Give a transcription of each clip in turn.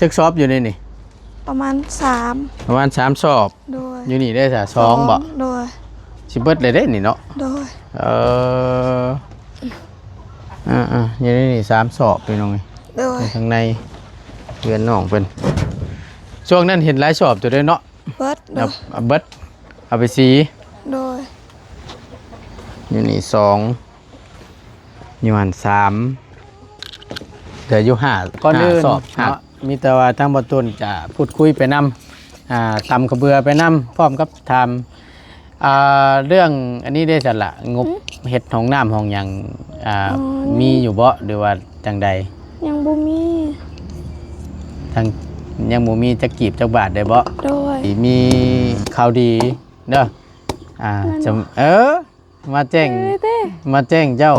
ຈັກສອບຢູ່ໃນນີ້? ປະມານສາມ ປະມານສາມສອບ. ໂດຍ. ຢູ່ນີ້ໄດ້ສະ ສອງບໍ່? ໂດຍ. ຊິເບິດແລ້ວເດ້ນີ້ເນາະ. ໂດຍ. ເອີ ອ່າໆ ຢູ່ໃນນີ້ສາມສອບພີ່ນ້ອງເອີຍ. ໂດຍ. ຢູ່ທາງໃນເຮືອນນ້ອງເພິ່ນ ຊ່ວງນັ້ນເຫັນຫຼາຍສອບຢູ່ເດ້ເນາະ. ເບິດ. ເອົາ ເບິດ ເອົາໄປສີ່. ໂດຍ. ຢູ່ນີ້ສອງ ຢູ່ຫັ້ນສາມ ເຫຼືອຢູ່ຫ້າ. ກ່ອນອື່ນເນາະ ມີແຕ່ວ່າທາງບໍ່ຕູນຈະພູດຄຸຍໄປນຳ ອ່າ ຕຳຂະເບືອໄປນຳ ພ້ອມກັບຖາມ ອ່າ ເລື່ອງອັນນີ້ເດ້ຊັ້ນລະ ງົບເຮັດຫ້ອງນ້ຳຫ້ອງຫຍັງ ອ່າ ມີຢູ່ບໍ່ ຫຼືວ່າຈັ່ງໃດ? ຍັງບໍ່ມີ. ທັງ ຍັງບໍ່ມີຈັກກີບຈັກບາດເດ້ບໍ່? ໂດຍ. ມີຂ່າວດີເດີ ອ່າ ຈະ ເອີ ມາແຈ້ງ ເອີ ມາແຈ້ງເຈົ້າ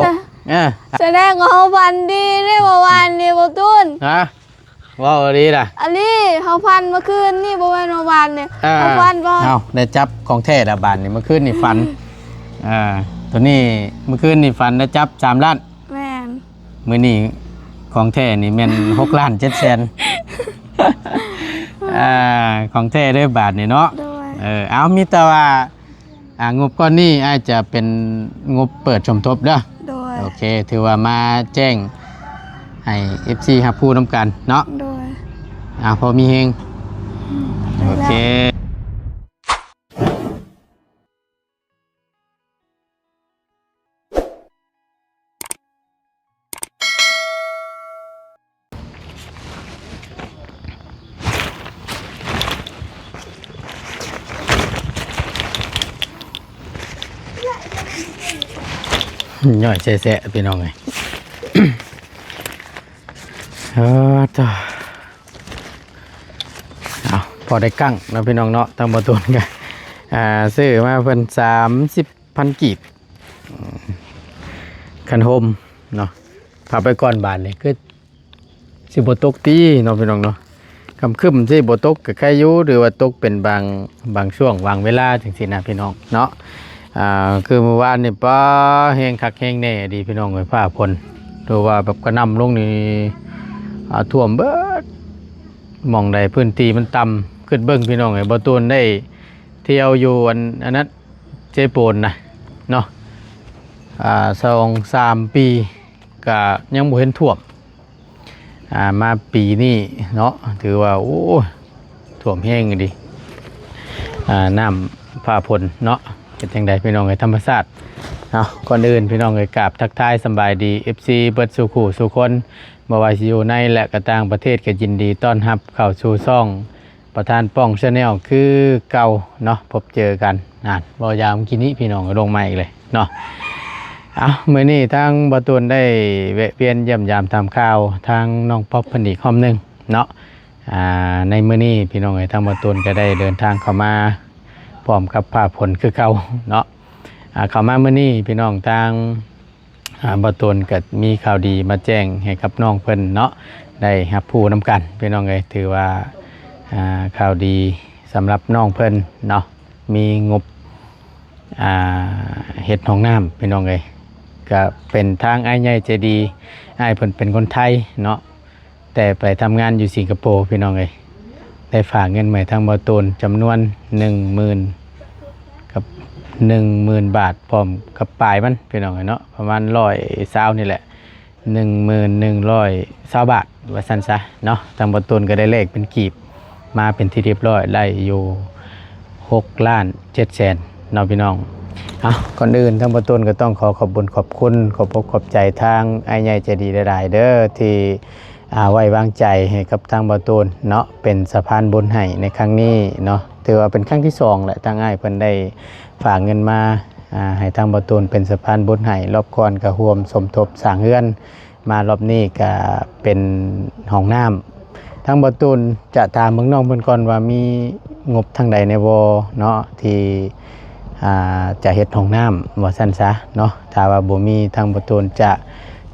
ອ່າ ສະແດງວ່າເຮົາຝັນດີເດ້ເມື່ອວານນີ້ ບໍ່ຕູນ. ຮະ? ເວົ້າອີ່ຫຼີລະ? ອີ່ຫຼີ ເຮົາຝັນເມື່ອຄືນນີ້ ບໍ່ແມ່ນເມື່ອວານນີ້. ເອີ ເຮົາຝັນວ່າ ເອົ້າ ໄດ້ຈັບຂອງແທ້ລະບາດນີ້. ເມື່ອຄືນນີ້ຝັນ ເອີ ໂຕນີ້ ເມື່ອຄືນນີ້ຝັນໄດ້ຈັບສາມລ້ານ. ແມ່ນ. ມື້ນີ້ຂອງແທ້ນີ້ແມ່ນຫົກລ້ານເຈັດແສນ ອ່າ ຂອງແທ້ເດີບາດນີ້ເນາະ. ໂດຍ. ເອີ ເອົາ ມີແຕ່ວ່າ ອ່າ ງົບກ້ອນນີ້ອາດຈະເປັນງົບເປີດສົມທົບເດີ. ໂດຍ. ໂອເຄ ຖືວ່າມາແຈ້ງໃຫ້ເອັຟຊີຮັບຮູ້ນຳກັນເນາະ. ໂດຍ. ອ່າ ພໍມີເຮງ. ໂອເຄ. ຍ່ອຍແຊະໆ ພີ່ນ້ອງເອີຍ ເອີ ເອົາ ພໍໄດ້ກັ້ງເນາະ ພີ່ນ້ອງເນາະ. ທາງບໍ່ຕູນກະ ອ່າ ຊື້ມາເພິ່ນສາມສິບພັນກີບ ອືມ ຄັນຮົ່ມເນາະ. ພັບໄວ້ກ່ອນບາດນີ້ ຄືຊິບໍ່ຕົກຕິເນາະ ພີ່ນ້ອງເນາະ. ຄ່ຳຄຶ້ມຊິບໍ່ຕົກກະໄຄຢູ່ ຫຼືວ່າຕົກເປັນບາງ ບາງຊ່ວງບາງເວລາຈັ່ງຊີ້ນະ ພີ່ນ້ອງເນາະ. ອ່າ ຄືມື້ວານນີ້ ປາ ແຮງຄັກແຮງແນ່ອີ່ຫຼີ ພີ່ນ້ອງເອີຍ. ຟ້າຝົນ ຫຼືວ່າແບບກະໜ່ຳລົງນີ້ ອ່າ ຖ້ວມເບິດ ໝ່ອງໃດພື້ນທີ່ມັນຕ່ຳ. ຄຶດເບິ່ງ ພີ່ນ້ອງເອີຍ ບໍ່ຕູນໄດ້ທ່ຽວຢູ່ອັນ ອັນນັ້ນ ເຈໂປນນະເນາະ ອ່າ ສອງສາມປີກະຍັງບໍ່ເຫັນຖ້ວມ. ອ່າ ມາປີນີ້ເນາະ ຖືວ່າ ໂອ້ ຖ້ວມແຮງອີ່ຫຼີ ອ່າ ນ້ຳຟ້າຝົນເນາະ. ເປັນຈັ່ງໃດ ພີ່ນ້ອງເອີຍ ທຳມະຊາດເນາະ. ກ່ອນອື່ນ ພີ່ນ້ອງເອີຍ ກາບທັກທາຍສຳບາຍດີ ເອັຟຊີ ເບິດສູ່ຄູ່ສູ່ຄົນ ບໍ່ວ່າຊິຢູ່ໃນ ແລະ ກະຕ່າງປະເທດ ກະຍິນດີຕ້ອນຮັບເຂົ້າສູ່ຊ່ອງ ປະທານປ້ອງ Channel ຄືເກົ່າເນາະ. ພົບເຈີກັນ ນັ້ນ ເວົ້າຢາມກີ້ນີ້ ພີ່ນ້ອງ ລົງມາອີກເລີຍເນາະ. ເອົ້າ ມື້ນີ້ທາງບ່າວຕູນໄດ້ແວະວຽນຢ້ຽມຢາມຖາມຂ່າວທາງນ້ອງປັອບເພິ່ນອີກຮອບໜຶ່ງເນາະ. ອ່າ ໃນມື້ນີ້ ພີ່ນ້ອງເອີຍ ທາງບ່າວຕູນກະໄດ້ເດີນທາງເຂົ້າມາພ້ອມກັບຟ້າຝົນຄືເກົ່າເນາະ. ອ່າ ເຂົ້າມາມື້ນີ້ ພີ່ນ້ອງ ທາງ ອ່າ ບ່າວຕູນກະມີຂ່າວດີມາແຈ້ງໃຫ້ກັບນ້ອງເພິ່ນເນາະ ໄດ້ຮັບຮູ້ນຳກັນ ພີ່ນ້ອງເອີຍ. ຖືວ່າ ອ່າ ຂ່າວດີສຳລັບນ້ອງເພິ່ນເນາະ ມີງົບ ອ່າ ເຮັດຫ້ອງນ້ຳ ພີ່ນ້ອງເອີຍ. ກະເປັນທາງອ້າຍໃຫຍ່ໃຈດີ ອ້າຍເພິ່ນເປັນຄົນໄທເນາະ ແຕ່ໄປທຳງານຢູ່ສິງກະໂປ ພີ່ນ້ອງເອີຍ. ໄດ້ຝາກເງິນມາໃຫ້ທາງບ່າວຕູນຈຳນວນໜຶ່ງໝື່ນກັບ ໜຶ່ງໝື່ນບາດ ພ້ອມກັບປາຍມັນ ພີ່ນ້ອງເອີຍເນາະ ປະມານຮ້ອຍຊາວນີ້ແຫຼະ ໜຶ່ງໝື່ນໜຶ່ງຮ້ອຍຊາວບາດ ວ່າຊັ້ນຊະເນາະ. ທາງບ່າວຕູນກະໄດ້ແລກເປັນກີບມາເປັນທີ່ຮຽບຮ້ອຍ ໄດ້ຢູ່ຫົກລ້ານເຈັດແສນເນາະ ພີ່ນ້ອງ. ເອົ້າ ກ່ອນອື່ນທາງບ່າວຕູນກະຕ້ອງຂໍຂອບບຸນຂອບຄຸນ ຂອບອົກຂອບໃຈທາງອ້າຍໃຫຍ່ໃຈດີຫຼາຍໆເດີ ທີ່ ອ່າ ໄວ້ວາງໃຈໃຫ້ກັບທາງບ່າວຕູນເນາະ ເປັນສະພານບຸນໃຫ້ໃນຄັ້ງນີ້ເນາະ. ຖືວ່າເປັນຄັ້ງທີສອງແຫຼະ ທາງອ້າຍເພິ່ນໄດ້ຝາກເງິນມາ ອ່າ ໃຫ້ທາງບ່າວຕູນເປັນສະພານບຸນໃຫ້. ລອບກ່ອນກະຮ່ວມສົມທົບສ້າງເຮືອນ ມາລອບນີ້ກະເປັນຫ້ອງນ້ຳ. ທາງບ່າວຕູນຈະຖາມເບິ່ງນ້ອງເພິ່ນກ່ອນວ່າມີງົບທາງໃດແດ່ບໍ່ເນາະ ທີ່ ອ່າ ຈະເຮັດຫ້ອງນ້ຳ ວ່າຊັ້ນຊະເນາະ. ຖ້າວ່າບໍ່ມີ ທາງບ່າວຕູນຈະ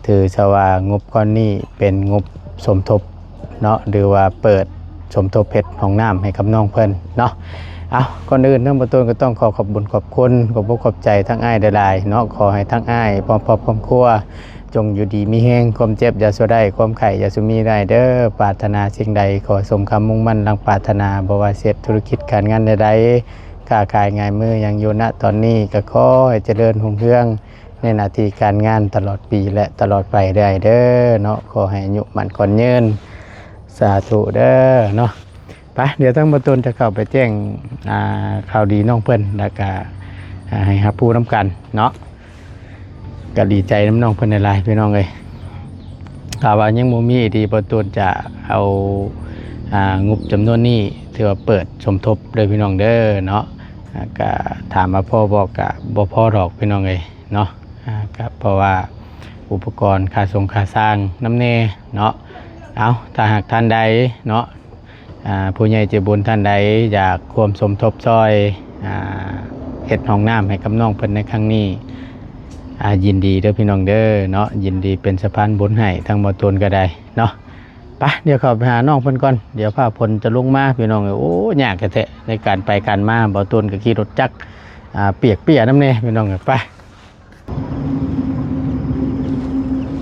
ຖືຊະວ່າງົບກ້ອນນີ້ເປັນງົບສົມທົບເນາະ ຫຼືວ່າເປີດສົມທົບເຮັດຫ້ອງນ້ຳໃຫ້ກັບນ້ອງເພິ່ນເນາະ. ເອົ້າ ກ່ອນອື່ນທາງບ່າວຕູນກະຕ້ອງຂໍຂອບບຸນຂອບຄຸນ ຂອບອົກຂອບໃຈທາງອ້າຍຫຼາຍໆເນາະ. ຂໍໃຫ້ທາງອ້າຍພ້ອມຄອບຄອບຄົວ ຈົ່ງຢູ່ດີມີແຮງ, ຄວາມເຈັບຢ່າສູ່ໄດ້, ຄວາມໄຂ້ຢ່າສູ່ມີໄດ້ເດີ້. ປາດຖະໜາສິ່ງໃດ ຂໍສົມຄຳມຸ່ງໝັ້ນດັ່ງປາດຖະໜາ, ບໍ່ວ່າເຮັດທຸລະກິດການງານໃດໆ, ຄ້າຂາຍງ່າຍມືຫຍັງຢູ່ນະຕອນນີ້ ກໍຂໍໃຫ້ຈະເລີນຮຸ່ງເຮືອງໃນໜ້າທີ່ການງານຕະຫຼອດປີ ແລະ ຕະຫຼອດໄປເລື້ອຍເດີ້ເນາະ. ຂໍໃຫ້ອາຍຸໝັ້ນຂວັນຍືນ. ສາທຸເດີ້ເນາະ. ໄປ ດຽວທາງບ່າວຕູນຈະເຂົ້າໄປແຈ້ງ ອ່າ ຂ່າວດີນ້ອງເພິ່ນ ແລ້ວກະ ອ່າ ໃຫ້ຮັບຮູ້ນຳກັນເນາະ. ກະດີໃຈນຳນ້ອງເພິ່ນຫຼາຍໆ ພີ່ນ້ອງເອີຍ. ຖ້າວ່າຍັງບໍ່ມີທີ່ບ່າວຕູນຈະເອົາ ອ່າ ງົບຈຳນວນນີ້ ຖືວ່າເປີດສົມທົບເດີ້ ພີ່ນ້ອງເດີ້ເນາະ. ອ່າ ກະຖາມວ່າພໍບໍ່ ກະບໍ່ພໍດອກ ພີ່ນ້ອງເອີຍເນາະ. ອ່າ ກະເພາະວ່າອຸປະກອນຄ່າສົ່ງຄ່າຊ່າງນຳແດ່ເນາະ. ເອົາ ຖ້າຫາກທ່ານໃດເນາະ ອ່າ ຜູ້ໃຫຍ່ໃຈບຸນທ່ານໃດຢາກຄວາມສົມທົບຊ່ອຍ ອ່າ ເຮັດຫ້ອງນ້ຳໃຫ້ກັບນ້ອງເພິ່ນໃນຄັ້ງນີ້ ອ່າ ຍິນດີເດີ້ ພີ່ນ້ອງເດີ້ເນາະ, ຍິນດີເປັນສະພານບຸນໃຫ້ທາງບ່າວຕູນກໍໄດ້ເນາະ. ໄປ ດຽວເຂົ້າໄປຫານ້ອງເພິ່ນກ່ອນ, ດຽວຟ້າຝົນຈະລົງມາ ພີ່ນ້ອງເອີຍ. ໂອ້ ຍາກແທ້ໆ ໃນການໄປການມາ, ບ່າວຕູນກໍຂີ່ລົດຈັກ ອ່າ ປຽກເປຍນຳແດ່ ພີ່ນ້ອງເອີຍ. ໄປ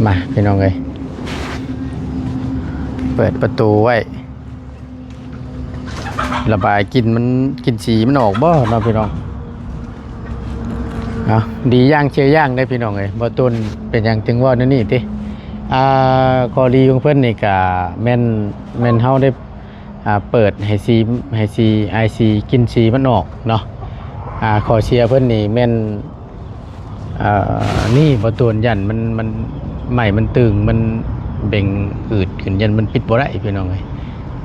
ມາ ພີ່ນ້ອງເອີຍ, ເປີດປະຕູໄວ້ ລະບາຍກິ່ນມັນ, ກິ່ນສີມັນອອກບໍ່ເນາະ ພີ່ນ້ອງ. ເອົາ ດີຢ່າງເຊື່ອຢ່າງເດ້ ພີ່ນ້ອງເອີຍ. ບ່າວຕູນເປັນຫຍັງຈຶ່ງເວົ້າແນວນີ້ຕິ? ອ່າ ຂໍ້ດີຂອງເພິ່ນນີ້ກະແມ່ນ, ແມ່ນເຮົາໄດ້ ອ່າ ເປີດໃຫ້ສີ, ໃຫ້ສີ, ໃຫ້ສີ, ກິ່ນສີມັນອອກເນາະ. ອ່າ ຂໍ້ເສຍເພິ່ນນີ້ແມ່ນ ອ່າ ນີ້ ບໍ່ ໂຕນ ຢ້ານມັນ, ມັນ ໄມ້ມັນຕຶງ, ມັນເບັ່ງອືດຂຶ້ນ, ຢ້ານມັນປິດບໍ່ໄດ້ ພີ່ນ້ອງເອີຍ.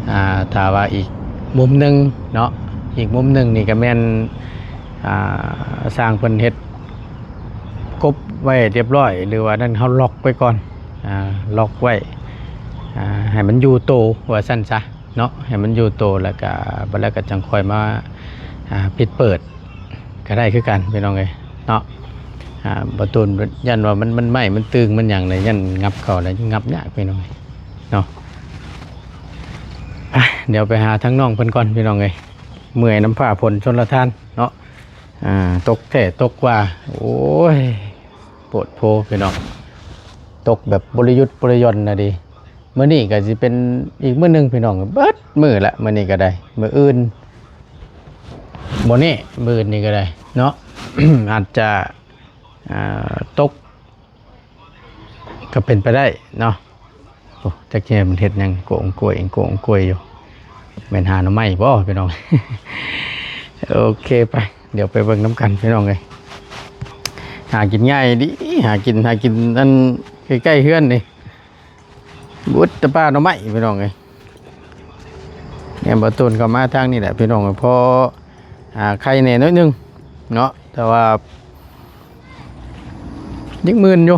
ອ່າ ຖ້າວ່າອີກມຸມໜຶ່ງເນາະ, ອີກມຸມໜຶ່ງນີ້ກໍແມ່ນ ອ່າ ຊ່າງເພິ່ນເຮັດກົບໄວ້ຮຽບຮ້ອຍ ຫຼືວ່ານັ້ນ ເຮົາລັອກໄວ້ກ່ອນ, ອ່າ ລັອກໄວ້ ອ່າ ໃຫ້ມັນຢູ່ໂຕ ວ່າຊັ້ນຊະ. ເນາະ ໃຫ້ມັນຢູ່ໂຕ ແລ້ວກະ ບັດແລ້ວກະຈັ່ງຄ່ອຍມາ ອ່າ ປິດເປີດກະໄດ້ຄືກັນ ພີ່ນ້ອງເອີຍເນາະ. ອ່າ ບໍ່ ໂຕນ ຢ້ານວ່າມັນ, ມັນໄມ້ ມັນຕຶງ ມັນຫຍັງແລ້ວ ຢ້ານຫງັບເຂົ້າແລ້ວຫຍັບຍາກ ພີ່ນ້ອງເອີຍເນາະ. ອ່ະ ດຽວໄປຫາທາງນ້ອງເພິ່ນກ່ອນ ພີ່ນ້ອງເອີຍ, ເມື່ອຍນຳຟ້າຝົນຊົນລະທານເນາະ. ອ່າ ຕົກແທ້ຕົກວ່າ ໂອ້ຍ ໂພດໂພ ພີ່ນ້ອງ, ຕົກແບບບໍ່ໄດ້ຢຸດບໍ່ໄດ້ຢ່ອນນະເດ. ມື້ນີ້ກໍຊິເປັນອີກມື້ໜຶ່ງ ພີ່ນ້ອງ, ເບິດມື້ລະ ມື້ນີ້ກໍໄດ້. ມື້ອື່ນບໍ່ແນ່, ມື້ອື່ນນີ້ກໍໄດ້ເນາະ ອາດຈະ ອ່າ ຕົກກໍເປັນໄປໄດ້ເນາະ. ໂອ້ ຈັກແມ່ນມັນເຮັດຫຍັງ ໂກງໂກຍ ໂກງໂກຍຢູ່, ແມ່ນຫາໜໍ່ໄມ້ບໍ່ ພີ່ນ້ອງ? ໂອເຄ ໄປ ດຽວໄປເບິ່ງນຳກັນ ພີ່ນ້ອງເອີຍ. ຫາກິນງ່າຍດີ, ຫາກິນ, ຫາກິນອັນໃກ້ໆເຮືອນນີ້ ບຸດແຕ່ປ່າໜໍ່ໄມ້ ພີ່ນ້ອງເອີຍ. ແມ່ນບໍ່ ໂຕນ ເຂົ້າມາທາງນີ້ແຫຼະ ພີ່ນ້ອງເອີຍ, ພໍ ອ່າ ໄຄແດ່ໜ້ອຍໜຶ່ງເນາະ, ແຕ່ວ່າຍັງມື່ນຢູ່,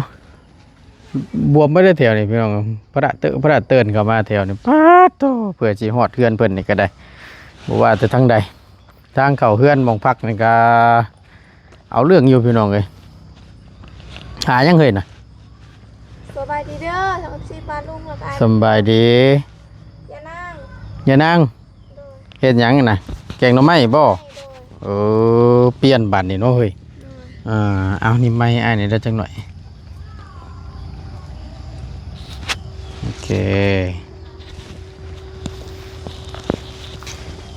ບວມເບິດເລີຍແຖວນີ້ ພີ່ນ້ອງ. ພະດະເຕີ ພະດະເຕີນເຂົ້າມາແຖວນີ້ ປາດໂທ້ ເພື່ອຊິຮອດເຮືອນເພິ່ນນີ້ກໍໄດ້, ບໍ່ວ່າແຕ່ທາງໃດ. ທາງເຂົ້າເຮືອນໝ່ອງພັກນີ້ກະເອົາເລື່ອງຢູ່ ພີ່ນ້ອງເອີຍ. ຫາຫຍັງເຮີ້ຍນະ? ສະບາຍດີເດີ ທັງ ເອັຟຊີ ປ້າລຸງ ແລ້ວກະ ສະບາຍດີ ຍານາງ ຍານາງ. ໂດຍ. ເຮັດຫຍັງນະ? ແກງໜໍ່ໄມ້ບໍ່? ໂດຍ. ເອີ ປ່ຽນບາດນີ້ເນາະເຮີ້ຍ. ໂດຍ. ອ່າ ເອົາ ນີ້ໄມ້ອ້າຍນີ້ໄດ້ຈັກໜ້ອຍ. ໂອເຄ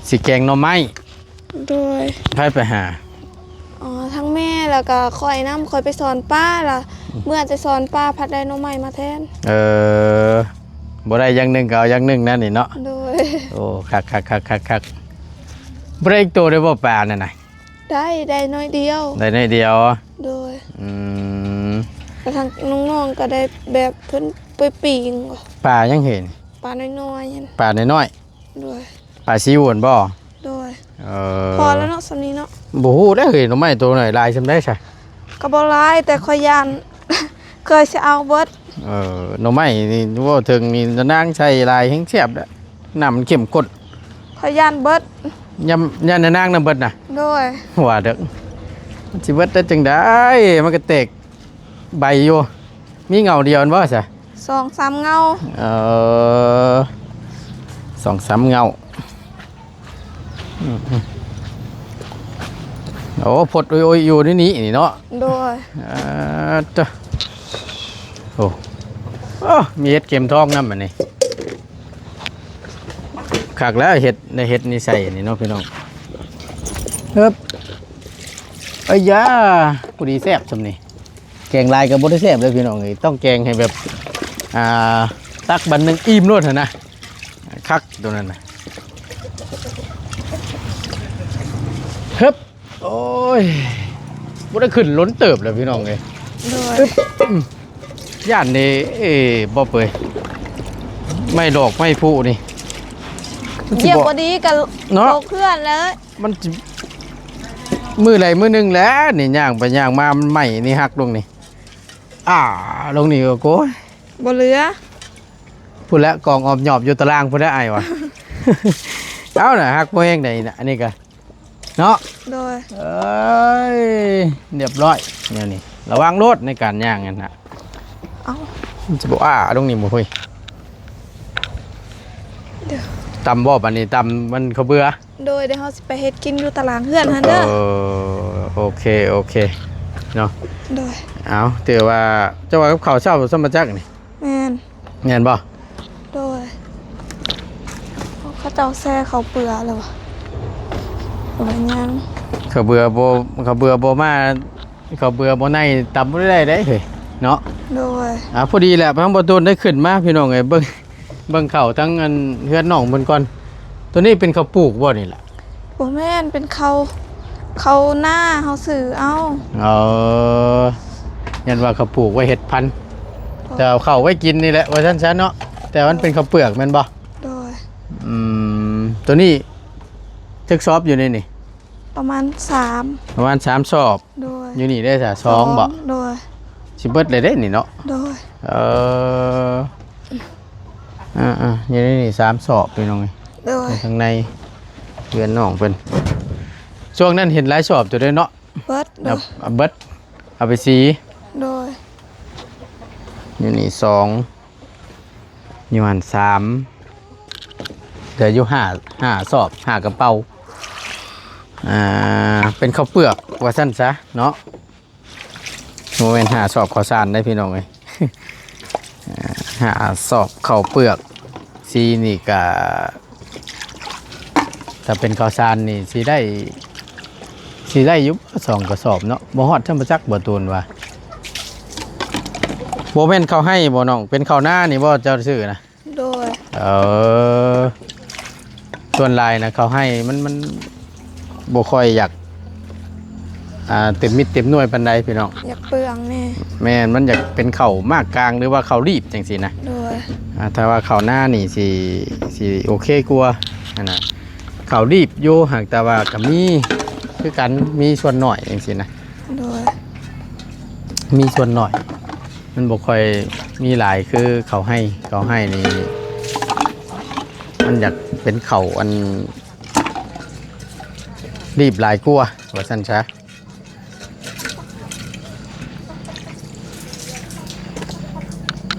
ຊິແກງໜໍ່ໄມ້. ໂດຍ. ໃຜໄປຫາ? ອໍ ທັງແມ່ ແລ້ວກະຂ້ອຍນຳ, ຂ້ອຍໄປສອນປາລະ ເມື່ອແຕ່ສອນປາ ພັດໄດ້ໜໍ່ໄມ້ມາແທນ. ເອີ ບໍ່ໄດ້ຢ່າງໜຶ່ງກໍເອົາຢ່າງໜຶ່ງນັ້ນນີ້ເນາະ. ໂດຍ. ໂອ້ ຄັກໆໆໆໆ. ບໍ່ໄດ້ອີກໂຕໄດ້ບໍ່ປານັ້ນນະ? ໄດ້ ໄດ້ໜ້ອຍດຽວ. ໄດ້ໜ້ອຍດຽວ. ໂດຍ. ອືມ ແລ້ວທາງນ້ອງໆກໍໄດ້ແບບເພິ່ນໄປປີ້ງ. ປາຫຍັງເຫັນ? ປານ້ອຍໆ. ປານ້ອຍໆ. ໂດຍ. ປາຊິວຫັ້ນບໍ່? ໂດຍ. ເອີ ພໍແລ້ວເນາະ ສ່ຳນີ້ເນາະ. ບໍ່ຮູ້ເດ້ເຮີ້ຍ ໜໍ່ໄມ້ໂຕນ້ອຍຫຼາຍສ່ຳໃດຊະ? ກໍບໍ່ຫຼາຍ ແຕ່ຂ້ອຍຢ້ານ ຂ້ອຍຊິເອົາເບິດ. ເອີ ໜໍ່ໄມ້ນີ້ເວົ້າເຖິງນີ້ ນາງໃສ່ຫຼາຍແຮງແຊບເດ້, ນ້ຳມັນເຂັ້ມຂຸ້ນ. ຂ້ອຍຢ້ານເບິດ. ຢ້ານ, ຢ້ານນາງນຳເບິດນະ? ໂດຍ. ວ່າເດີ້ ມັນຊິເບິດໄດ້ຈັ່ງໃດ? ມັນກໍແຕກໃບຢູ່. ມີເຫງົ້າດຽວແມ່ນບໍ່ຊະ? ສອງສາມເຫງົ້າ. ເອີ ສອງສາມເຫງົ້າ. ອືມ ໂອ້ ພົດໂອ້ຍໆຢູ່ໃນນີ້ນີ້ເນາະ. ໂດຍ. ອ່າ ເຕີ ໂອ້ ໂອ້ ມີເຫັດເຂັມທອງນຳ ອັນນີ້ຄັກແລ້ວ ເຫັດ ໄດ້ເຫັດນີ້ໃສ່ນີ້ເນາະພີ່ນ້ອງ. ເອີບ ເອີຍຢາ ພໍດີແຊບຊ່ຳນີ້. ແກງຫຼາຍກໍບໍ່ໄດ້ແຊບເດ້ພີ່ນ້ອງເອີຍ ຕ້ອງແກງໃຫ້ແບບ ອ່າ ຕັກບັດໜຶ່ງອີ່ມໂລດຫັ້ນນະ ຄັກໂຕນັ້ນນະ. ເຮີບ ໂອ້ຍ ບໍ່ໄດ້ຂຶ້ນດົນເຕີບແລ້ວພີ່ນ້ອງເອີຍ. ໂດຍ ອຶບ ອືມ ຢ້ານເດ້ ເອີ ບໍ່ເປີຍ ໄມ້ດອກໄມ້ພຸນີ້ ມັນຊິບໍ່ ຢຽບບໍ່ດີກໍ ເນາະ ຕົກເຮືອນເລີຍ. ມັນຊິ ມື້ໃດມື້ໜຶ່ງແຫຼະນີ້ ຍ່າງໄປຍ່າງມາ ມັນໄມ້ນີ້ຫັກລົງນີ້ ອ້າ ລົງນີ້ ໂອ້ໂກຍ ບໍ່ເຫຼືອ ພຸ້ນແຫຼະ ກອງອອບຍອບຢູ່ຕາລ່າງພຸ້ນແຫຼະ ອ້າຍວ່າ. ເອົານະ ຫັກບໍ່ແຮງໃດນະ ອັນນີ້ກະເນາະ. ໂດຍ ເອີຍ ລຽບຮ້ອຍແນວນີ້ ລະວັງໂລດໃນການຍ່າງຫັ້ນນະ. ເອົ້າ ມັນຊິບໍ່ອ້າລົງນີ້ບໍ່ເຮີ້ຍ. ເດີ ຕຳບໍ່ ບາດນີ້ຕຳມັນເຂົ້າເບືອ. ໂດຍ ດຽວເຮົາຊິໄປເຮັດກິນຢູ່ຕາລາງເຮືອນຫັ້ນເດີ. ເອີ ໂອເຄ ໂອເຄເນາະ. ໂດຍ ເອົາ ຖືວ່າ ເຈົ້າວ່າກັບເຂົ້າເຊົ້າ ສຳມາຈັກນີ້ ແມ່ນ ແມ່ນບໍ່? ໂດຍ ເຂົາເຈົ້າແຊ່ເຂົ້າເບືອແລ້ວຫວາ ບໍ່ແມ່ນຫຍັງ ເຂົ້າເບືອບໍ່ ເຂົ້າເບືອບໍ່ມາ ເຂົ້າເບືອບໍ່ໃນ ຕຳບໍ່ໄດ້ເດ້ເຮີ້ຍເນາະ. ໂດຍ ອ່າ ພໍດີແຫຼະ ທາງບໍ່ໂດນໄດ້ຂຶ້ນມາ ພີ່ນ້ອງເອີຍ ເບິ່ງ ເບິ່ງເຂົ້າທັງອັນເຮືອນນ້ອງເພິ່ນກ່ອນ. ໂຕນີ້ເປັນເຂົ້າປູກບໍ່ນີ້ລະ? ບໍ່ແມ່ນ ເປັນເຂົ້າ ເຂົ້ານາເຮົາຊື້ເອົາ. ເອີ ຢ້ານວ່າເຂົາປູກໄວ້ເຮັດພັນ ແຕ່ເອົາເຂົ້າໄວ້ກິນນີ້ແຫຼະ ວ່າຊັ້ນຊະເນາະ. ແຕ່ມັນເປັນເຂົ້າເປືອກແມ່ນບໍ່? ໂດຍ ອືມ ໂຕນີ້ຈັກສອບຢູ່ໃນນີ້? ປະມານສາມ ປະມານສາມສອບ. ໂດຍ ຢູ່ນີ້ໄດ້ສະ ສອງບໍ່? ໂດຍ ຊິເບິດແລ້ວເດ້ນີ້ເນາະ. ໂດຍ ເອີ ອ່າໆ ຢູ່ໃນນີ້ສາມສອບພີ່ນ້ອງເອີຍ. ໂດຍ ທາງໃນເຮືອນນ້ອງເພິ່ນ ຊ່ວງນັ້ນເຫັນຫຼາຍສອບຢູ່ເດ້ເນາະ. ເບິດ ເອົາ ເບິດ ເອົາໄປສີ່. ໂດຍ ຢູ່ນີ້ສອງ ຢູ່ຫັ້ນສາມ ເຫຼືອຢູ່ຫ້າ ຫ້າສອບ ຫ້າກະເປົາ. ອ່າ ເປັນເຂົ້າເປືອກວ່າຊັ້ນຊະເນາະ. ບໍ່ແມ່ນຫ້າສອບເຂົ້າສານເດ້ພີ່ນ້ອງເອີຍ ອ່າ ຫ້າສອບເຂົ້າເປືອກ. ສີ່ນີ້ກະ ຖ້າເປັນເຂົ້າສານນີ້ຊິໄດ້ ຊິໄດ້ຢູ່ສອງກະສອບເນາະ. ບໍ່ຮອດຊ່ຳບໍ່ຈັກບໍ່ຕູນວ່າ. ບໍ່ແມ່ນເຂົ້າໄຮ່ບໍ່ນ້ອງ? ເປັນເຂົ້ານານີ້ບໍ່ເຈົ້າຊື້ນະ? ໂດຍ ເອີ ສ່ວນຫຼາຍນະເຂົ້າໄຮ່ມັນ ມັນບໍ່ຄ່ອຍຢາກ ອ່າ ເຕັມມິດເຕັມໜ່ວຍປານໃດພີ່ນ້ອງ. ຢາກເປືອງແດ່. ແມ່ນ ມັນຢາກເປັນເຂົ້າໝາກກາງ ຫຼືວ່າເຂົ້າລີບຈັ່ງຊີ້ນະ. ໂດຍ ອ່າ ຖ້າວ່າເຂົ້ານານີ້ຊິ ຊິໂອເຄກວ່າຫັ້ນນະ. ເຂົ້າລີບຢູ່ ຫາກແຕ່ວ່າກໍມີຄືກັນ ມີສ່ວນໜ້ອຍຈັ່ງຊີ້ນະ. ໂດຍ ມີສ່ວນໜ້ອຍ ມັນບໍ່ຄ່ອຍມີຫຼາຍຄືເຂົ້າໄຮ່. ເຂົ້າໄຮ່ນີ້ມັນຢາກເປັນເຂົ້າອັນລີບຫຼາຍກວ່າ ວ່າຊັ້ນຊະ.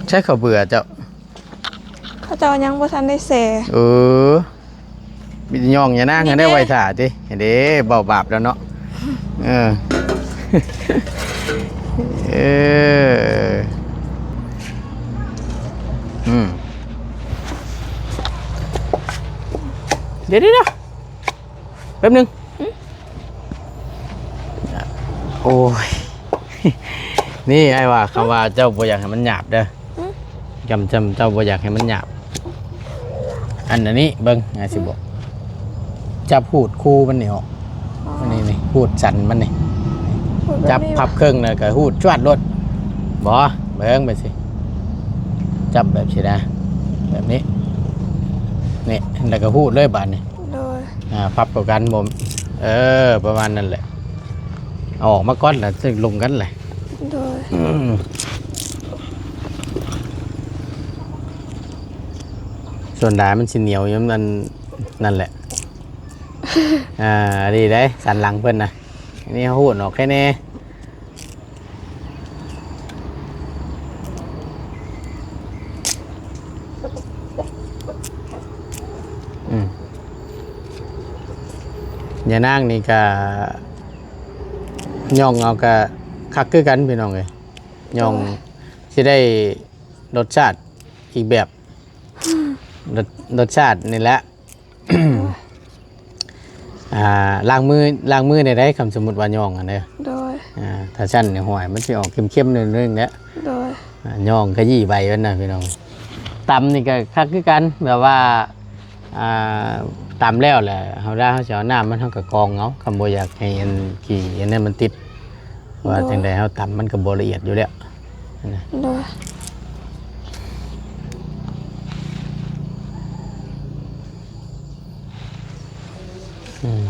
ໃຊ້ເຂົ້າເບືອເຈົ້າ? ເຂົາເຈົ້າຍັງບໍ່ທັນໄດ້ແຊ່. ເອີ ມີແຕ່ຍ່ອງຍານາງຫັ້ນໄດ້ໄວ້ຖ້າຕິ. ເດ້ ເວົ້າບາບແລ້ວເນາະ. ເອີ ເອີ ອືມ ດຽວໆ ແປັບໜຶ່ງ. ໂອ້ຍ ນີ້ອ້າຍວ່າ ຄຳວ່າເຈົ້າບໍ່ຢາກໃຫ້ມັນຫຍາບເດີ. ອືມ ຈຳ ຈຳ ເຈົ້າບໍ່ຢາກໃຫ້ມັນຫຍາບ ອັນ ອັນນີ້ເບິ່ງ ອ້າຍຊິບອກ ຈັບຫູດຄູມັນນີ້ອອກ. ອໍ ອັນນີ້ນີ້ ຫູດສັນມັນນີ້ ຫູດແບບນີ້ ຈັບພັບເຄິ່ງແລ້ວກໍຫູດຈວດໂລດ. ບໍ່ ເບິ່ງໄປຊິ ຈັບແບບຊີ້ນະ ແບບນີ້ ນີ້ ແລ້ວກໍຫູດເລີຍບາດນີ້. ໂດຍ ອ່າ ພັບເຂົ້າກັນ ບໍ່ ເອີ ປະມານນັ້ນແຫຼະ. ເອົາອອກມາກ່ອນລະ ຈຶ່ງລົມກັນແຫຼະ. ໂດຍ ອືມ ສ່ວນຫຼາຍມັນຊິໜຽວຢູ່ ມັນ ນັ້ນແຫຼະ. ອ່າ ດີເດ້ ສັນຫຼັງເພິ່ນນະ ນີ້ເຮົາຫູດອອກແຄ່ແນ່. ອືມ ຍານາງນີ້ກະຍ່ອງເອົາກະຄັກຄືກັນພີ່ນ້ອງເອີຍ. ຍ່ອງ ໂອ້ຍ ຈະໄດ້ລົດຊາດອີກແບບ ລົດ ລົດຊາດນີ້ແຫຼະ ອ່າ ລ້າງມື ລ້າງມືໄດ້ໄດ໋ ຄັນສົມມຸດວ່າຍ່ອງຫັ້ນເດີ ໂດຍ ອ່າ ຖ້າຊັ້ນນີ້ ຫ້ວຍ ມັນຊິອອກເຄັມໆໜ້ອຍໜຶ່ງແຫຼະ ໂດຍ ອ່າ ຍ່ອງຂະຢີ້ໃບມັນນະພີ່ນ້ອງ. ຕຳນີ້ກໍຄັກຄືກັນ ແບບວ່າ ອ່າ ຕຳແລ້ວແຫຼະ ເຮົາ ເວລາເຮົາຊິເອົານ້ຳມັນ ເຮົາກໍກອງເອົາ ຄັນບໍ່ຢາກໃຫ້ອັນຂີ້ອັນນັ້ນມັນຕິດ ວ່າ ໂດຍ ຈັ່ງໃດເຮົາຕຳມັນກໍບໍ່ລະອຽດຢູ່ແລ້ວນະ ໂດຍ ອືມ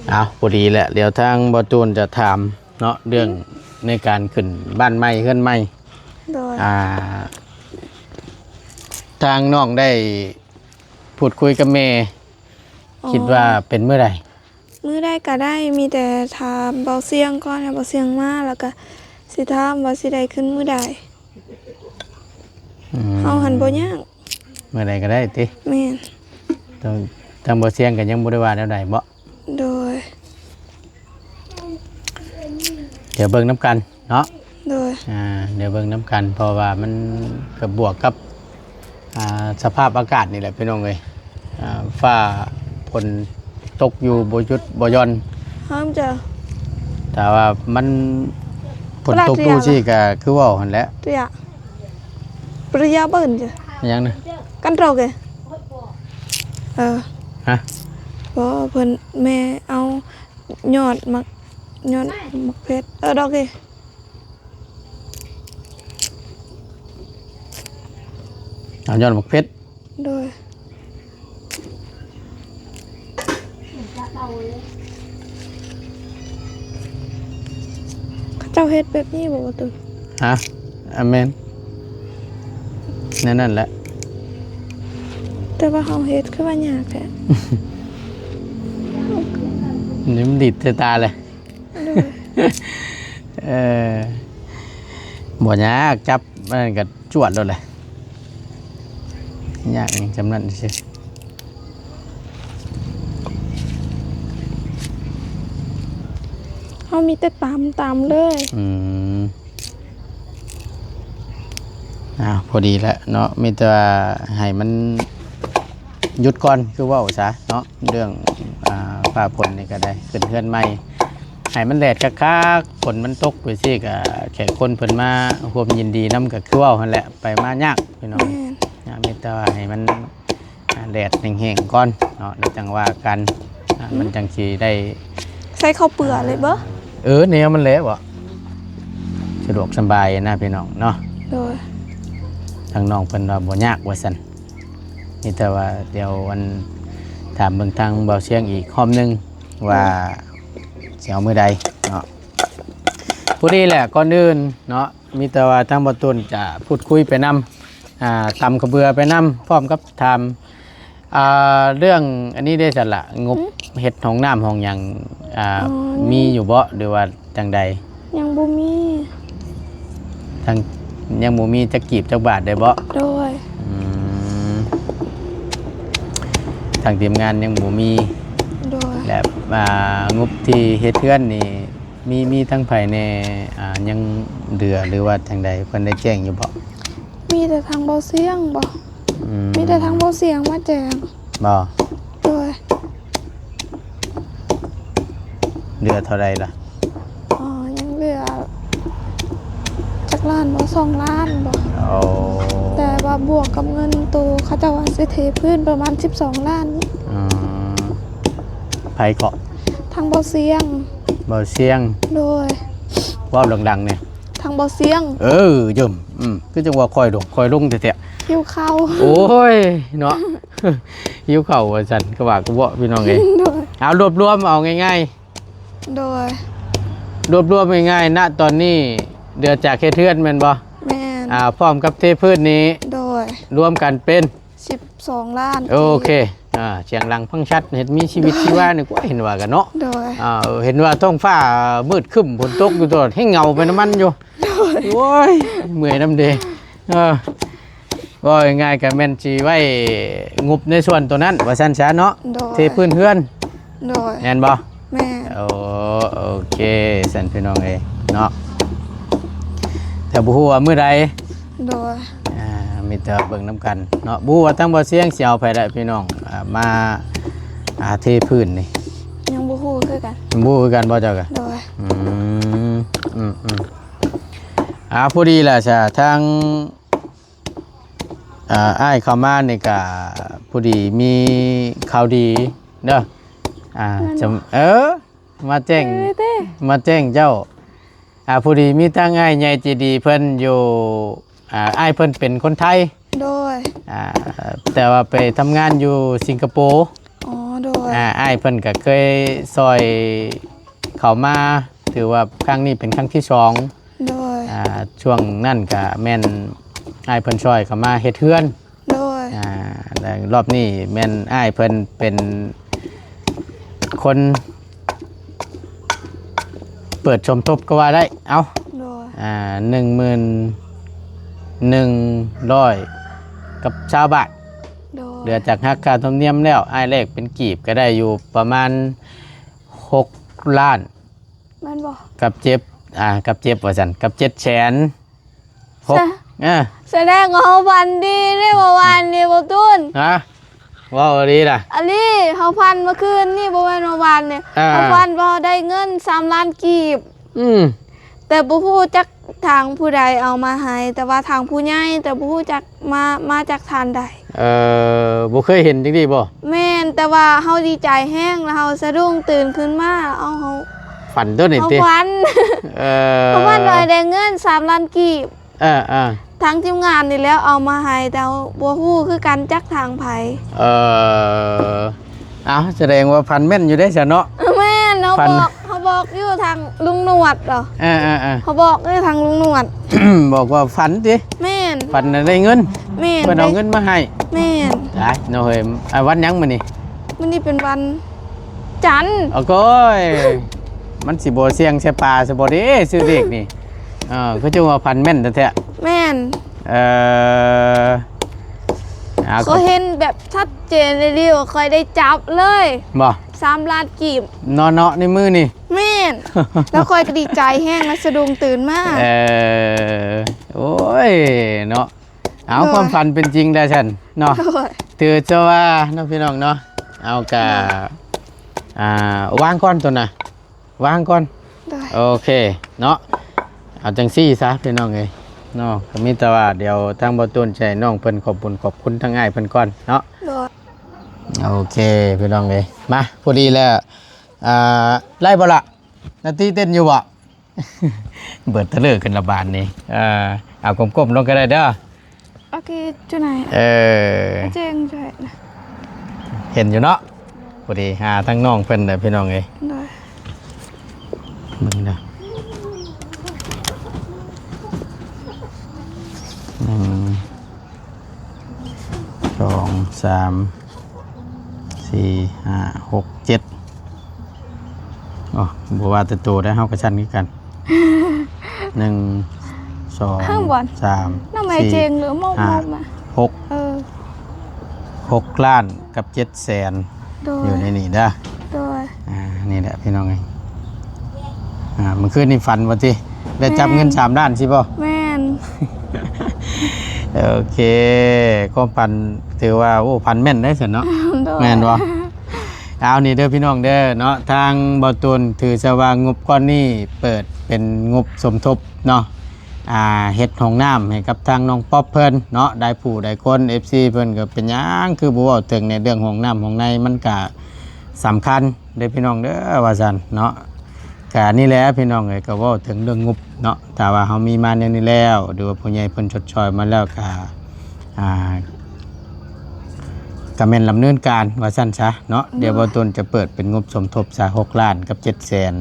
ເອົາ ພໍດີແຫຼະ ດຽວທາງບໍ່ຕູນຈະຖາມເນາະ ເລື່ອງໃນການຂຶ້ນບ້ານໃໝ່ເຮືອນໃໝ່ ໂດຍ ອ່າ ທາງນ້ອງໄດ້ພູດຄຸຍກັບແມ່ ອໍ ຄິດວ່າເປັນມື້ໃດ? ມື້ໃດກໍໄດ້ ມີແຕ່ຖາມເບົາຊຽງກ່ອນ ໃຫ້ເບົາຊຽງມາ ແລ້ວກໍຊິຖາມວ່າຊິໄດ້ຂຶ້ນມື້ໃດ. ອືມ ເຮົາຫັ້ນບໍ່ຍາກ ມື້ໃດກໍໄດ້ຕິ? ແມ່ນ ທາງ ທາງເບົາຊຽງກໍຍັງບໍ່ໄດ້ວ່າແນວໃດບໍ? ໂດຍ ດຽວເບິ່ງນຳກັນເນາະ ໂດຍ ອ່າ ດຽວເບິ່ງນຳກັນ ເພາະວ່າມັນກໍບວກກັບ ອ່າ ສະພາບອາກາດນີ້ແຫຼະພີ່ນ້ອງເອີຍ ອ່າ ຟ້າຝົນຕົກຢູ່ບໍ່ຢຸດບໍ່ຢ່ອນ ຫ້າມຈະ ຖ້າວ່າມັນຝົນຕົກດູຊິກໍຄືເວົ້າຫັ້ນແຫຼະ ປະຍາເບິ່ນຈະ ຫຍັງນະ ກັນໂຕເກ ເອີ ຮະ ບໍ່ ເພິ່ນ ແມ່ເອົາຍອດໝາກ ຍອດໝາກເຜັດ ເອີ ດອກເກ ເອົາຍອດໝາກເຜັດ ໂດຍ ເຂົາເຈົ້າເຮັດແບບນີ້ບໍ່ ບໍ່ຕຸ? ຮະ ອາ ແມ່ນ ແນວນັ້ນແຫຼະ ແຕ່ວ່າເຮົາເຮັດຄືວ່າຍາກແທ້ ນີ້ມັນດີດໃສ່ຕາເລີຍ ໂດຍ ເອີ ບໍ່ຍາກ ຈັບອັນນັ້ນກໍຈວດໂລດແຫຼະ ຍາກຫຍັງສ່ຳນັ້ນຊື່ ເຮົາມີແຕ່ຕຳ ຕຳເລີຍ ອືມ ອ່າ ພໍດີແຫຼະເນາະ ມີແຕ່ວ່າໃຫ້ມັນຢຸດກ່ອນ ຄືເວົ້າຊະເນາະ ເລື່ອງ ອ່າ ຟ້າຝົນນີ້ກໍໄດ້ ຂຶ້ນເຮືອນໃໝ່ ໃຫ້ມັນແດດຄັກໆ ຝົນມັນຕົກໄປຊີ້ ກໍແຂກຄົນເພິ່ນມາຮ່ວມຍິນດີນຳ ກໍຄືເວົ້າຫັ້ນແຫຼະ ໄປມາຍາກພີ່ນ້ອງ ແມ່ນ ຍາກ ມີແຕ່ວ່າໃຫ້ມັນ ອ່າ ແດດແຫ້ງໆກ່ອນເນາະ ແລ້ວຈັ່ງວ່າກັນ ອ່າ ອືມ ມັນຈັ່ງຊິໄດ້ ໃສ່ເຂົ້າເປືອເລີຍບໍ? ເອີ ແນວມັນແຫຼະບໍ ສະດວກສະບາຍນະພີ່ນ້ອງເນາະ ໂດຍ ທາງນ້ອງເພິ່ນວ່າບໍ່ຍາກວ່າຊັ້ນ ມີແຕ່ວ່າດຽວອັນ ຖາມເບິ່ງທາງເບົາຊຽງອີກຮອບໜຶ່ງວ່າ ອືມ ຊິເອົາມື້ໃດເນາະ ພໍດີແຫຼະ ກ່ອນອື່ນເນາະ ມີແຕ່ວ່າທາງບໍ່ຕູນຈະພູດຄຸຍໄປນຳ ອ່າ ຕຳຂະເບືອໄປນຳ ພ້ອມກັບຖາມ ອ່າ ເລື່ອງອັນນີ້ເດ້ຊັ້ນລະ ງົບ ຫຶ? ເຮັດຫ້ອງນ້ຳຫ້ອງຫຍັງ ອ່າ ອໍ ມີຢູ່ບໍ່ ຫຼືວ່າຈັ່ງໃດ? ຍັງບໍ່ມີ ທັງ ຍັງບໍ່ມີຈັກກີບຈັກບາດເດ້ບໍ? ໂດຍ ອືມ ທາງທີມງານຍັງບໍ່ມີ ໂດຍ ແລະ ອ່າ ງົບທີ່ເຮັດເຮືອນນີ້ ມີ ມີທາງໃຜແດ່ ອ່າ ຍັງເຫຼືອ ຫຼືວ່າຈັ່ງໃດ ເພິ່ນໄດ້ແຈ້ງຢູ່ບໍ່? ມີແຕ່ທາງເບົາຊຽງບໍ? ອືມ ມີແຕ່ທາງເບົາຊຽງມາແຈ້ງບໍ? ໂດຍ ເຫຼືອເທົ່າໃດລະ? ອໍ ຍັງເຫຼືອຈັກລ້ານບໍ? ສອງລ້ານບໍ? ໂອ້ ແຕ່ວ່າບວກກັບເງິນໂຕເຂົາເຈົ້າວ່າຊິເທພື້ນປະມານສິບສອງລ້ານ. ອືມ ໃຜເກາະ? ທາງເບົາຊຽງ. ເບົາຊຽງ. ໂດຍ ເວົ້າດັງໆແດ່. ທາງເບົາຊຽງ. ເອີ ເຢີມ ອືມ ຄືຈັ່ງວ່າຄ່ອຍລົງ ຄ່ອຍລົງແທ້ໆ. ຫິວເຂົ້າ. ໂອ້ຍ ເນາະ ຫິວເຂົ້າວ່າຊັ້ນ ກະຫວ່າກະເວາະ ພີ່ນ້ອງເອີຍ. ໂດຍ ເອົາ ລວບລວມເອົາງ່າຍໆ. ໂດຍ ລວບລວມງ່າຍໆ ນະຕອນນີ້ເຫຼືອຈາກເຮັດເຮືອນແມ່ນບໍ່? ແມ່ນ. ອ່າ ພ້ອມກັບເທພື້ນນີ້ ໂດຍ ລວມກັນເປັນ ສິບສອງລ້ານ. ໂອເຄ ອ່າ ສຽງດັງຟັງຊັດ ເຮັດມີຊີວິດຊີວານີ້ ກວ່າເຫັນວ່າກັນເນາະ. ໂດຍ ອ່າ ເຫັນວ່າທ້ອງຟ້າມືດຄຶ້ມ ຝົນຕົກຢູ່ຕະຫຼອດ ແຮ່ງເຫງົາໄປນຳມັນຢູ່. ໂດຍ ໂອ້ຍ ເມື່ອຍນຳເດ. ເອີ ເວົ້າງ່າຍໆ ກໍແມ່ນຊິໄວ້ງົບໃນສ່ວນໂຕນັ້ນ ວ່າຊັ້ນຊະເນາະ. ໂດຍ ເທພື້ນເຮືອນ. ໂດຍ ແມ່ນບໍ່? ແມ່ນ. ໂອ້ ໂອເຄ ຊັ້ນພີ່ນ້ອງເອີຍເນາະ. ແຕ່ບໍ່ຮູ້ວ່າມື້ໃດ. ໂດຍ ອ່າ ມີແຕ່ເບິ່ງນຳກັນເນາະ. ບໍ່ຮູ້ວ່າທາງບໍ່ສຽງຊິເອົາໃຜໄດ້ພີ່ນ້ອງ ອ່າ ມາ ອ່າ ເທພື້ນນີ້ ຍັງບໍ່ຮູ້ຄືກັນ. ບໍ່ຮູ້ຄືກັນບໍ່ເຈົ້າກະ? ໂດຍ ອືມ ອືມໆ ອ່າ ພໍດີແຫຼະຊະ ທາງ ອ່າ ອ້າຍເຂົ້າມານີ້ກະພໍດີມີຂ່າວດີເດີ ອ່າ ແມ່ນບໍ່? ຈຳ ເອີ ມາແຈ້ງ ເອີ ເດ້ ມາແຈ້ງເຈົ້າ ອ່າ ພໍດີມີທາງອ້າຍໃຫຍ່ໃຈດີເພິ່ນຢູ່ ອ່າ ອ້າຍເພິ່ນເປັນຄົນໄທ. ໂດຍ ອ່າ ແຕ່ວ່າໄປທຳງານຢູ່ສິງກະໂປ. ອໍ ໂດຍ ອ່າ ອ້າຍເພິ່ນກະເຄີຍຊ່ອຍເຂົ້າມາ ຖືວ່າຄັ້ງນີ້ເປັນຄັ້ງທີສອງ. ໂດຍ ອ່າ ຊ່ວງນັ້ນກະແມ່ນອ້າຍເພິ່ນຊ່ອຍເຂົ້າມາເຮັດເຮືອນ. ໂດຍ ອ່າ ແລະ ລອບນີ້ແມ່ນອ້າຍເພິ່ນເປັນຄົນເປີດສົມທົບກໍວ່າໄດ້. ເອົ້າ ໂດຍ ອ່າ ໜຶ່ງໝື່ນໜຶ່ງຮ້ອຍກັບຊາວບາດ. ໂດຍ ເຫຼືອຈາກຫັກຄ່າທຳນຽມແລ້ວ ອ້າຍແລກເປັນກີບກໍໄດ້ຢູ່ປະມານຫົກລ້ານ ແມ່ນບໍ່? ກັບເຈັດ ອ່າ ກັບເຈັດວ່າຊັ້ນ ກັບເຈັດແສນຫົກ. ສະ ເອີ ສະແດງວ່າເຮົາຝັນດີເດ້ເມື່ອວານນີ້ ບໍ່ຕູນ. ຮະ? ເວົ້າອີ່ຫຼີລະ? ອີ່ຫຼີ ເຮົາຝັນເມື່ອຄືນນີ້ ບໍ່ແມ່ນເມື່ອວານນີ້. ອ່າ ເຮົາຝັນວ່າເຮົາໄດ້ເງິນສາມລ້ານກີບ. ອືມ ແຕ່ບໍ່ຮູ້ຈັກທາງຜູ້ໃດເອົາມາໃຫ້ ແຕ່ວ່າທາງຜູ້ໃຫຍ່ ແຕ່ບໍ່ຮູ້ຈັກມາ ມາຈາກທ່ານໃດ. ເອີ ບໍ່ເຄີຍເຫັນຈັ່ງຊີ້ບໍ່? ແມ່ນ ແຕ່ວ່າເຮົາດີໃຈແຮງ ແລ້ວເຮົາສະດຸ້ງຕື່ນຂຶ້ນມາ ເອົາ ເຮົາ ຝັນຕົວນີ້ຕິ? ເຮົາຝັນ ເອີ ເຮົາຝັນວ່າໄດ້ເງິນສາມລ້ານກີບ. ເອີໆ ທາງທີມງານນີ້ແຫຼະເອົາມາໃຫ້ ແຕ່ເຮົາບໍ່ຮູ້ຄືກັນຈັກທາງໃຜ. ເອີ ເອົ້າ ສະແດງວ່າຝັນແມ່ນຢູ່ເດ້ຊະເນາະ. ແມ່ນ ເຮົາບອກ ຝັນ ເຮົາບອກຢູ່ທາງລຸງໜວດເນາະ. ເອີໆໆ ເຮົາບອກຢູ່ທາງລຸງໜວດ ບອກວ່າຝັນຕິ? ແມ່ນ ຝັນນະໄດ້ເງິນ. ແມ່ນ ເພິ່ນເອົາເງິນມາໃຫ້. ແມ່ນ ຕາຍເນາະເຮີຍ. ອ່າ ວັນຫຍັງມື້ນີ້? ມື້ນີ້ເປັນວັນຈັນ. ໂອ້ໂກຍ ມັນຊິບໍ່ສ່ຽງໃສ່ປາຊະບໍ່ເດ້ ຊື້ເລກນີ້. ເອີ ຄືຈັ່ງວ່າຝັນແມ່ນແທ້ໆ. ແມ່ນ ເອີ ອ່າ ຂ້ອຍເຫັນແບບຊັດເຈນເລີຍ ຂ້ອຍໄດ້ຈັບເລີຍ. ບໍ່? ສາມລ້ານກີບ ເນາະໆ ໃນມື້ນີ້. ແມ່ນ ແລ້ວຂ້ອຍກໍດີໃຈແຮງ ແລ້ວສະດຸ້ງຕື່ນມາ. ເອີ ໂອ້ຍ ເນາະ. ເອົາ ໂດຍ ຄວາມຝັນເປັນຈິງແລ້ວຊັ້ນເນາະ. ໂດຍ ຖືຊະວ່າເນາະ ພີ່ນ້ອງເນາະ. ເອົາກະ ໂດຍ ອ່າ ວາງກ່ອນຕົວນະ ວາງກ່ອນ. ໂດຍ ໂອເຄເນາະ. ເອົາຈັ່ງຊີ້ຊະ ພີ່ນ້ອງເອີຍເນາະ ກໍມີແຕ່ວ່າດຽວທາງບໍ່ຕູນຊິໃຫ້ນ້ອງເພິ່ນຂອບບຸນຂອບຄຸນທາງອ້າຍເພິ່ນກ່ອນເນາະ. ໂດຍ ໂອເຄ ພີ່ນ້ອງເອີຍ ມາ ພໍດີແລ້ວ. ອ່າ ໄດ້ບໍ່ລະ? ນາຕີເຕັ້ນຢູ່ບໍ່? ເບີດຕະເລີຂຶ້ນລະບາດນີ້. ເອີ ເອົາກົ້ມໆລົງກໍໄດ້ເດີ. ໂອເຄ ຈຸດໄຫນ? ເອີ ແຈ້ງໃຫ້ ເຫັນຢູ່ເນາະ. ພໍດີຫາທາງນ້ອງເພິ່ນເດີ ພີ່ນ້ອງເອີຍ. ໂດຍ ເບິ່ງເດີ ໜຶ່ງ ສອງ ສາມ ສີ່ ຫ້າ ຫົກ ເຈັດ. ໂອ້ ບໍ່ວ່າແຕ່ໂຕໄດ້ ເຮົາກໍສັ່ນຄືກັນ. ໜຶ່ງ ສອງ ສາມ ສີ່ ຫ້າ ຫົກ ຫົກລ້ານກັບເຈັດແສນ. ໂດຍ ຢູ່ໃນນີ້ເດີ. ໂດຍ ອ່າ ນີ້ແຫຼະ ພີ່ນ້ອງເອີຍ. ອ່າ ມື້ຄືນນີ້ຝັນບໍ່ຕິ? ໄດ້ຈັບເງິນສາມລ້ານຊິບໍ່? ແມ່ນ ໂອເຄ ຄວາມຝັນຖືວ່າ ໂອ້ ຝັນແມ່ນໄດ໋ຊັ້ນເນາະ. ໂດຍ ແມ່ນບໍ່? ເອົາ ນີ້ເດີພີ່ນ້ອງເດີເນາະ ທາງບໍ່ຕູນຖືຊະວ່າງົບກ້ອນນີ້ເປີດເປັນງົບສົມທົບເນາະ ອ່າ ເຮັດຫ້ອງນ້ຳໃຫ້ກັບທາງນ້ອງປັອບເພິ່ນເນາະ. ຫຼາຍຜູ້ຫຼາຍຄົນ ເອັຟຊີ ເພິ່ນກໍເປັນຫຍັງຄືບໍ່ເວົ້າເຖິງໃນເລື່ອງຫ້ອງນ້ຳຫ້ອງໃນ ມັນກະສຳຄັນເດີພີ່ນ້ອງເດີວ່າຊັ້ນເນາະ. ກະນີ້ແຫຼະພີ່ນ້ອງເອີຍ ກໍເວົ້າເຖິງເລື່ອງງົບເນາະ ຖ້າວ່າເຮົາມີມາແນວນີ້ແລ້ວ ຫຼືວ່າຜູ້ໃຫຍ່ເພິ່ນຊົດຊ່ອຍມາແລ້ວ ກະ ອ່າ ກະແມ່ນດຳເນີນການວ່າຊັ້ນຊະເນາະ. ໂດຍ ດຽວບໍ່ດົນຈະເປີດເປັນງົບສົມທົບຊະ ຫົກລ້ານກັບເຈັດແສນ. ໂດ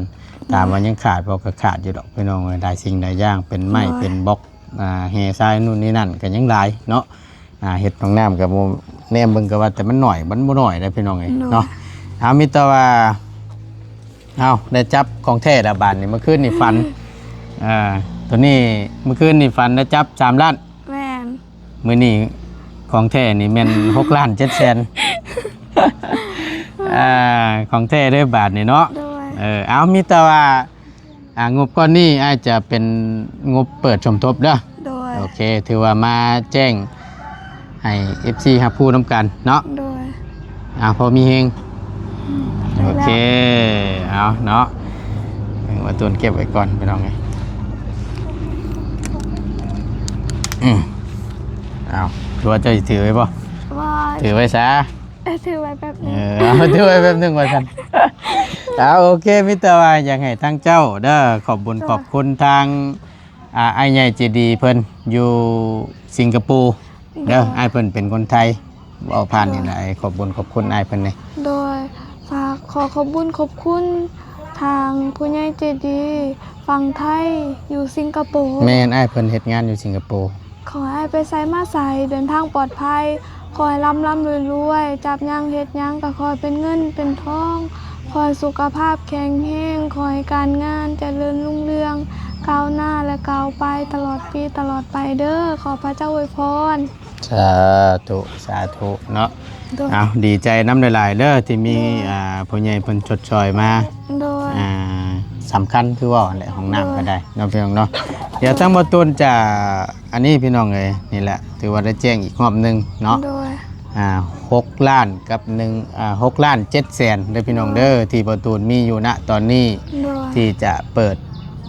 ຍ ຖາມວ່າຍັງຂາດບໍ່? ກໍຂາດຢູ່ດອກພີ່ນ້ອງເອີຍ ຫຼາຍສິ່ງຫຼາຍຢ່າງ ເປັນໄມ້ ໂດຍ ເປັນບລັອກ ອ່າ ແຮ່ຊາຍ ນູ້ນນີ້ນັ້ນ ກໍຍັງຫຼາຍເນາະ. ອ່າ ເຮັດຫ້ອງນ້ຳກໍບໍ່ ແນມເບິ່ງກໍວ່າແຕ່ມັນໜ້ອຍ ມັນບໍ່ໜ້ອຍເດ້ພີ່ນ້ອງເອີຍ ໂດຍ ເນາະ. ເອົາ ມີແຕ່ວ່າ ເອົາ ໄດ້ຈັບຂອງແທ້ແລ້ວບາດນີ້. ມື້ຄືນນີ້ຝັນ ອ່າ ໂຕນີ້ ມື້ຄືນນີ້ຝັນໄດ້ຈັບສາມລ້ານ. ແມ່ນ ມື້ນີ້ຂອງແທ້ນີ້ແມ່ນຫົກລ້ານເຈັດແສນ. ອ່າ ຂອງແທ້ເດີບາດນີ້ເນາະ. ໂດຍ ເອີ ເອົາ ມີແຕ່ວ່າ ອ່າ ງົບກ້ອນນີ້ອ້າຍຈະເປັນງົບເປີດສົມທົບເດີ. ໂດຍ. ໂອເຄ ຖືວ່າມາແຈ້ງໃຫ້ເອັຟຊີຮັບຮູ້ນຳກັນເນາະ. ໂດຍ. ອ່າ ພໍມີເຮງ. ອືມ. ໂອເຄ ເອົາເນາະ ວ່າຕົວເກັບໄວ້ກ່ອນພີ່ນ້ອງເອີຍ. ອືມ ເອົາ ຫຼືວ່າເຈົ້າຊິຖືໄວ້ບໍ່? ບໍ່. ຖືໄວ້ຊະ. ເອີ ຖືໄວ້ແປັບໜຶ່ງ. ເອີ ເອົາ ຖືໄວ້ແປັບໜຶ່ງວ່າຊັ້ນ. ເອົາ ໂອເຄ ມີແຕ່ວ່າຢາກໃຫ້ທາງເຈົ້າເດີ ຂອບບຸນ ໂດຍ ຂອບຄຸນທາງ ອ່າ ອ້າຍໃຫຍ່ໃຈດີເພິ່ນຢູ່ສິງກະໂປເດີ. ໂດຍ. ອ້າຍເພິ່ນເປັນຄົນໄທ ເວົ້າຜ່ານ ໂດຍ ນີ້ແຫຼະ ຂອບບຸນຂອບຄຸນອ້າຍເພິ່ນແດ່. ໂດຍ. ຝາກຂໍຂອບບຸນຂອບຄຸນທາງຜູ້ໃຫຍ່ໃຈດີຝັ່ງໄທຢູ່ສິງກະໂປ. ແມ່ນ ອ້າຍເພິ່ນເຮັດງານຢູ່ສິງກະໂປ. ຂໍໃຫ້ໄປໃສມາໃສເດີນທາງປອດໄພ, ຂໍໃຫ້ລ່ຳໆລວຍໆ, ຈັບຫຍັງເຮັດຫຍັງກໍຂໍໃຫ້ເປັນເງິນເປັນທອງ, ຂໍໃຫ້ສຸຂະພາບແຂງແຮງ, ຂໍໃຫ້ການງານຈະເລີນຮຸ່ງເຮືອງ, ກ້າວໜ້າ ແລະ ກ້າວໄປຕະຫຼອດປີຕະຫຼອດໄປເດີ. ຂໍພະເຈົ້າອວຍພອນ. ສາທຸ ສາທຸເນາະ. ໂດຍ. ເອົາ ດີໃຈນຳຫຼາຍໆເດີ ທີ່ມີ ໂດຍ ອ່າ ຜູ້ໃຫຍ່ເພິ່ນຊົດຊ່ອຍມາ. ໂດຍ. ອ່າ ສຳຄັນຄືເວົ້າຫັ້ນແຫຼະ ຫ້ອງນ້ຳ ໂດຍ ກໍໄດ້ເນາະ ພີ່ນ້ອງເນາະ. ດຽວ ໂດຍ ທາງບໍ່ຕູນຈະ ອັນນີ້ ພີ່ນ້ອງເອີຍ ນີ້ແຫຼະ ຖືວ່າໄດ້ແຈ້ງອີກຮອບໜຶ່ງເນາະ. ໂດຍ. ອ່າ ຫົກລ້ານກັບໜຶ່ງ ອ່າ ຫົກລ້ານເຈັດແສນເດີ ພີ່ນ້ອງເດີ ໂດຍ ທີ່ບໍ່ຕູນມີຢູ່ນະຕອນນີ້. ໂດຍ. ທີ່ຈະເປີດ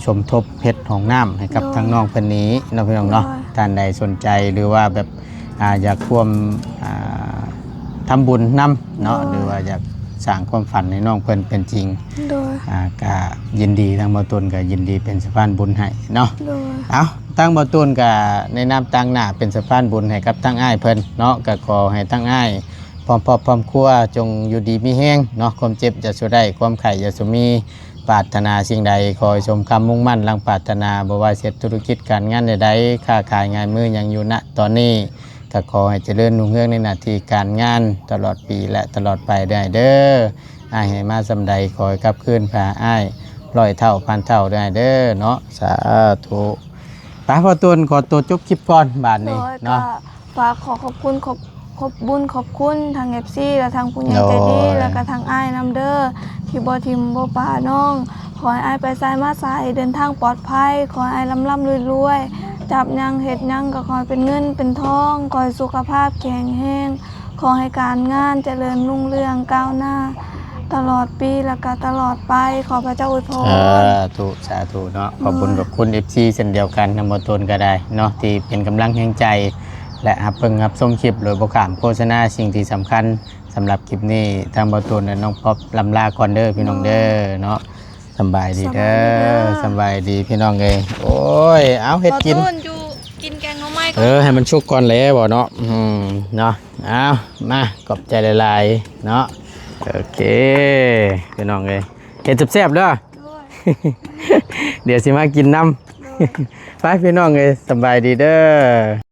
ສົມທົບເຮັດຫ້ອງນ້ຳໃຫ້ກັບ ໂດຍ ທາງນ້ອງເພິ່ນນີ້ເນາະ ພີ່ນ້ອງເນາະ. ໂດຍ. ທ່ານໃດສົນໃຈ ຫຼືວ່າແບບ ອ່າ ຢາກຮ່ວມ ອ່າ ທຳບຸນນຳເນາະ ໂດຍ ຫຼືວ່າຢາກສ້າງຄວາມຝັນໃຫ້ນ້ອງເພິ່ນເປັນຈິງ ໂດຍ ອ່າ ກະຍິນດີ ທາງບໍ່ຕູນກະຍິນດີເປັນສະພານບຸນໃຫ້ເນາະ. ໂດຍ. ເອົາ ທາງບໍ່ຕູນກະໃນນາມຕາງໜ້າເປັນສະພານບຸນໃຫ້ກັບທາງອ້າຍເພິ່ນເນາະ ກະຂໍໃຫ້ທາງອ້າຍ ພ້ອມຄອບພ້ອມຄົວ ຈົ່ງຢູ່ດີມີແຮງເນາະ, ຄວາມເຈັບຢ່າສູ່ໄດ້ ຄວາມໄຂ້ຢ່າສູ່ມີ, ປາດຖະໜາສິ່ງໃດຂໍໃຫ້ສົມຄຳມຸ່ງໝັ້ນດັ່ງປາດຖະໜາ, ບໍ່ວ່າເຮັດທຸລະກິດການງານໃດໆ, ຄ້າຂາຍງານມືຫຍັງຢູ່ນະຕອນນີ້ ກໍຂໍໃຫ້ຈະເລີນຮຸ່ງເຮືອງໃນໜ້າທີ່ການງານຕະຫຼອດປີ ແລະ ຕະຫຼອດໄປເດີອ້າຍເດີ. ອ້າຍໃຫ້ມາສ່ຳໃດ ຂໍໃຫ້ກັບຄືນພາອ້າຍຮ້ອຍເທົ່າພັນເທົ່າເດີອ້າຍເດີເນາະ. ສາທຸ. ໄປ ພໍ່ຕູນ ຂໍຕົວຈົບຄລິບກ່ອນບາດນີ້ເນາະ. ໂດຍ ກໍຝາກຂໍຂອບຄຸນ ຂອບ ຂອບບຸນຂອບຄຸນທາງເອັຟຊີ ແລະ ທາງຜູ້ໃຫຍ່ໃຈດີ ໂດຍ ແລະ ກະທາງອ້າຍນຳເດີ ທີ່ບໍ່ຖິ້ມບໍ່ປະນ້ອງ. ຂໍໃຫ້ອ້າຍໄປໃສມາໃສເດີນທາງປອດໄພ, ຂໍໃຫ້ອ້າຍລ່ຳໆລວຍໆ, ຈັບຫຍັງເຮັດຫຍັງກໍຂໍໃຫ້ເປັນເງິນເປັນທອງ, ຂໍໃຫ້ສຸຂະພາບແຂງແຮງ, ຂໍໃຫ້ການງານຈະເລີນຮຸ່ງເຮືອງກ້າວໜ້າ ຕະຫຼອດປີ ແລະ ກະຕະຫຼອດໄປ. ຂໍພະເຈົ້າອວຍພອນ. ສາທຸ ສາທຸເນາະ. ໂດຍ ຂອບຄຸນ ຂອບຄຸນເອັຟຊີເຊັ່ນດຽວກັນນຳ ບໍ່ຕູນກໍໄດ້ເນາະ ທີ່ເປັນກຳລັງແຮງໃຈ ແລະ ຮັບເບິ່ງຮັບຊົມຄລິບໂດຍບໍ່ຂ້າມໂຄສະນາ. ສິ່ງທີ່ສຳຄັນສຳລັບຄລິບນີ້ ທາງບໍ່ຕູນ ແລະ ນ້ອງປັອບ ລ່ຳລາກ່ອນເດີພີ່ນ້ອງເດີ ໂດຍ ເນາະ. ສຳບາຍດີເດີ ສຳບາຍດີເດີ ສຳບາຍດີພີ່ນ້ອງເອີຍ. ໂອ້ຍ ເອົາ ເຮັດກິນ ບໍ່ຕູນ ຢູ່ກິນແກງໜໍ່ໄມ້ກ່ອນ. ເອີ ໃຫ້ມັນສຸກກ່ອນແຫຼະບໍ່ເນາະ. ອືມ ເນາະ. ເອົາ ມາ ຂອບໃຈຫຼາຍໆເນາະ. ໂອເຄ ພີ່ນ້ອງເອີຍ ເຮັດແຊບໆເດີ. ໂດຍ ດຽວຊິມາກິນນຳ. ໂດຍ ໄປ ພີ່ນ້ອງເອີຍ ສຳບາຍດີເດີ.